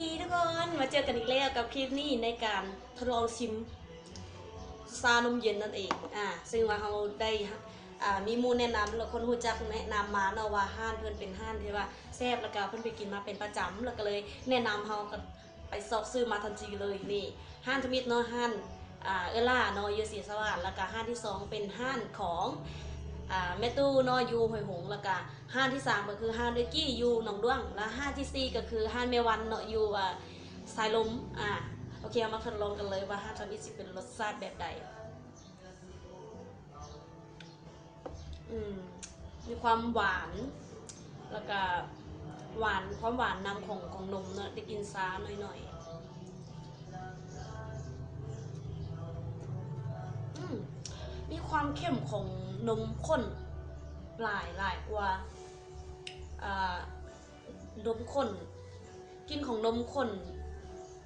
ດີທຸກຄົນ ມາເຈີກັນອີກແລ້ວກັບຄລິບນີ້ ໃນການທົດລອງຊິມຊານົມເຢັນນັ້ນເອງ ອາ ເຊິ່ງວ່າເຮົາໄດ້ ອາ ມີໝູ່ແນະນຳ ແລະ ຄົນຮູ້ຈັກແນະນຳມາເນາະ ວ່າຮ້ານເພິ່ນເປັນຮ້ານທີ່ວ່າແຊບ ແລ້ວກະເພິ່ນໄປກິນມາເປັນປະຈຳ ແລ້ວກະເລີຍແນະນຳ ເຮົາກະໄປຊອກຊື້ມາທັນທີເລີຍ. ນີ້ ຮ້ານທຳອິດເນາະ ຮ້ານ ອາ ເອື້ອຍຫຼ້າເນາະ ຢູ່ສີສະຫວາດ ແລ້ວກະຮ້ານທີສອງເປັນຮ້ານຂອງ ອາ ແມ່ຕູ້ເນາະ ຢູ່ຫ້ວຍຫົງ ແລ້ວກະ ຮ້ານທີສາມກໍຄືຮ້ານເອື້ອຍກີ້ຢູ່ໜອງດ້ວງ ແລະ ຮ້ານທີສີ່ກໍຄືຮ້ານແມ່ວັນເນາະ ຢູ່ ອາ ສາຍລົມ. ອາ ໂອເຄ ເຮົາມາທົດລອງກັນເລີຍວ່າຮ້ານທຳອິດຊິເປັນລົດຊາດແບບໃດ. ອືມ ມີຄວາມຫວານ ແລ້ວກະຫວານ ຄວາມຫວານນຳຂອງ ຂອງນົມເນາະ ໄດ້ກິ່ນຊາໜ້ອຍໆ. ອືມ ມີຄວາມເຂັ້ມຂອງນົມຂຸ້ນຫຼາຍ ຫຼາຍກວ່າ ອາ ນົມຂຸ້ນ ກິ່ນຂອງນົມຂຸ້ນ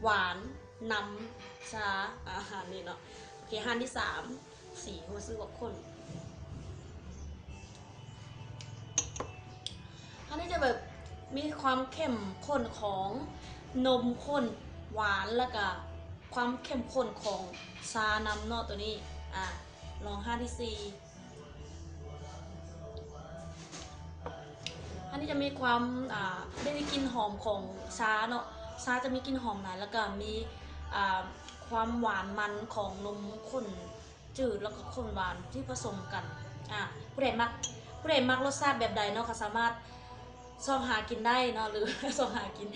ຫວານນຳຊາ ອາຫານນີ້ເນາະ. ໂອເຄ ຮ້ານທີສາມ ສີຮູ້ສຶກວ່າຂຸ້ນ ອັນນີ້ຈະແບບມີຄວາມເຂັ້ມຂຸ້ນຂອງນົມຂຸ້ນ ຫວານ ແລ້ວກະຄວາມເຂັ້ມຂຸ້ນຂອງຊານຳເນາະ ໂຕນີ້. ອາ ລອງຮ້ານທີສີ່ ອັນນີ້ຈະມີຄວາມ ອາ ໄດ້ ໄດ້ກິ່ນຫອມຂອງຊາເນາະ ຊາຈະມີກິ່ນຫອມຫຼາຍ ແລ້ວກະມີ ອາ ຄວາມຫວານມັນຂອງນົມຂຸ້ນຈືດ ແລ້ວກະຂຸ້ນຫວານທີ່ປະສົມກັນ. ອາ ຜູ້ໃດມັກ ຜູ້ໃດມັກລົດຊາດແບບໃດເນາະ ກະສາມາດຊອກຫາກິນໄດ້ເນາະ ຫຼື ຊອກຫາກິນ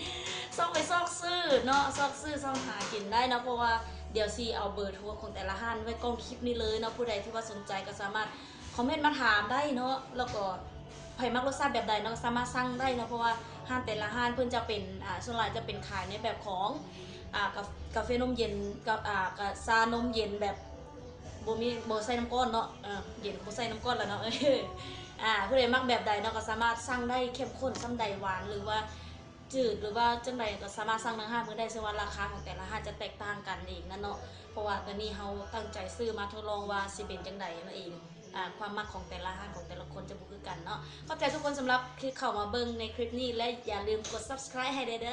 ຊອກໄປຊອກຊື້ເນາະ ຊອກຊື້ ຊອກຫາກິນໄດ້ເນາະ ເພາະວ່າດຽວຊິເອົາເບີໂທຂອງແຕ່ລະຮ້ານໄວ້ກ້ອງຄລິບນີ້ເລີຍເນາະ. ຜູ້ໃດທີ່ວ່າສົນໃຈກະສາມາດ ຄອມເມັນມາຖາມໄດ້ເນາະ ແລ້ວກໍໃຜມັກລົດຊາດແບບໃດເນາະ ກໍສາມາດສັ່ງໄດ້ເນາະ ເພາະວ່າຮ້ານແຕ່ລະຮ້ານເພິ່ນຈະເປັນ ອາ ສ່ວນຫຼາຍຈະເປັນຂາຍໃນແບບຂອງ ອາ ກາ ກາເຟນົມເຢັນ ກາ ອາ ກາຊານົມເຢັນແບບບໍ່ມີ ບໍ່ໃສ່ນ້ຳກ້ອນເນາະ ເອີ ເຢັນບໍ່ໃສ່ນ້ຳກ້ອນລະເນາະ. ອາ ຜູ້ໃດມັກແບບໃດເນາະ ກໍສາມາດສັ່ງໄດ້ ເຂັ້ມຂຸ້ນສ່ຳໃດ ຫວານ ຫຼືວ່າ ຈືດ ຫຼືວ່າຈັ່ງໃດກໍສາມາດສັ່ງທາງຮ້ານເພິ່ນໄດ້ ເຊິ່ງວ່າລາຄາຂອງແຕ່ລະຮ້ານຈະແຕກຕ່າງກັນເອງນະເນາະ ເພາະວ່າຕອນນີ້ເຮົາຕັ້ງໃຈຊື້ມາທົດລອງວ່າຊິເປັນຈັ່ງໃດນັ້ນເອງ ອາ ຄວາມມັກຂອງແຕ່ລະຮ້ານຂອງແຕ່ລະຄົນຈະບໍ່ຄືກັນເນາະ. ຂອບໃຈທຸກຄົນສຳລັບທີ່ເຂົ້າມາເບິ່ງໃນຄລິບນີ້ ແລະ ຢ່າລືມກົດ Subscribe ໃຫ້ແດ່ເດີ.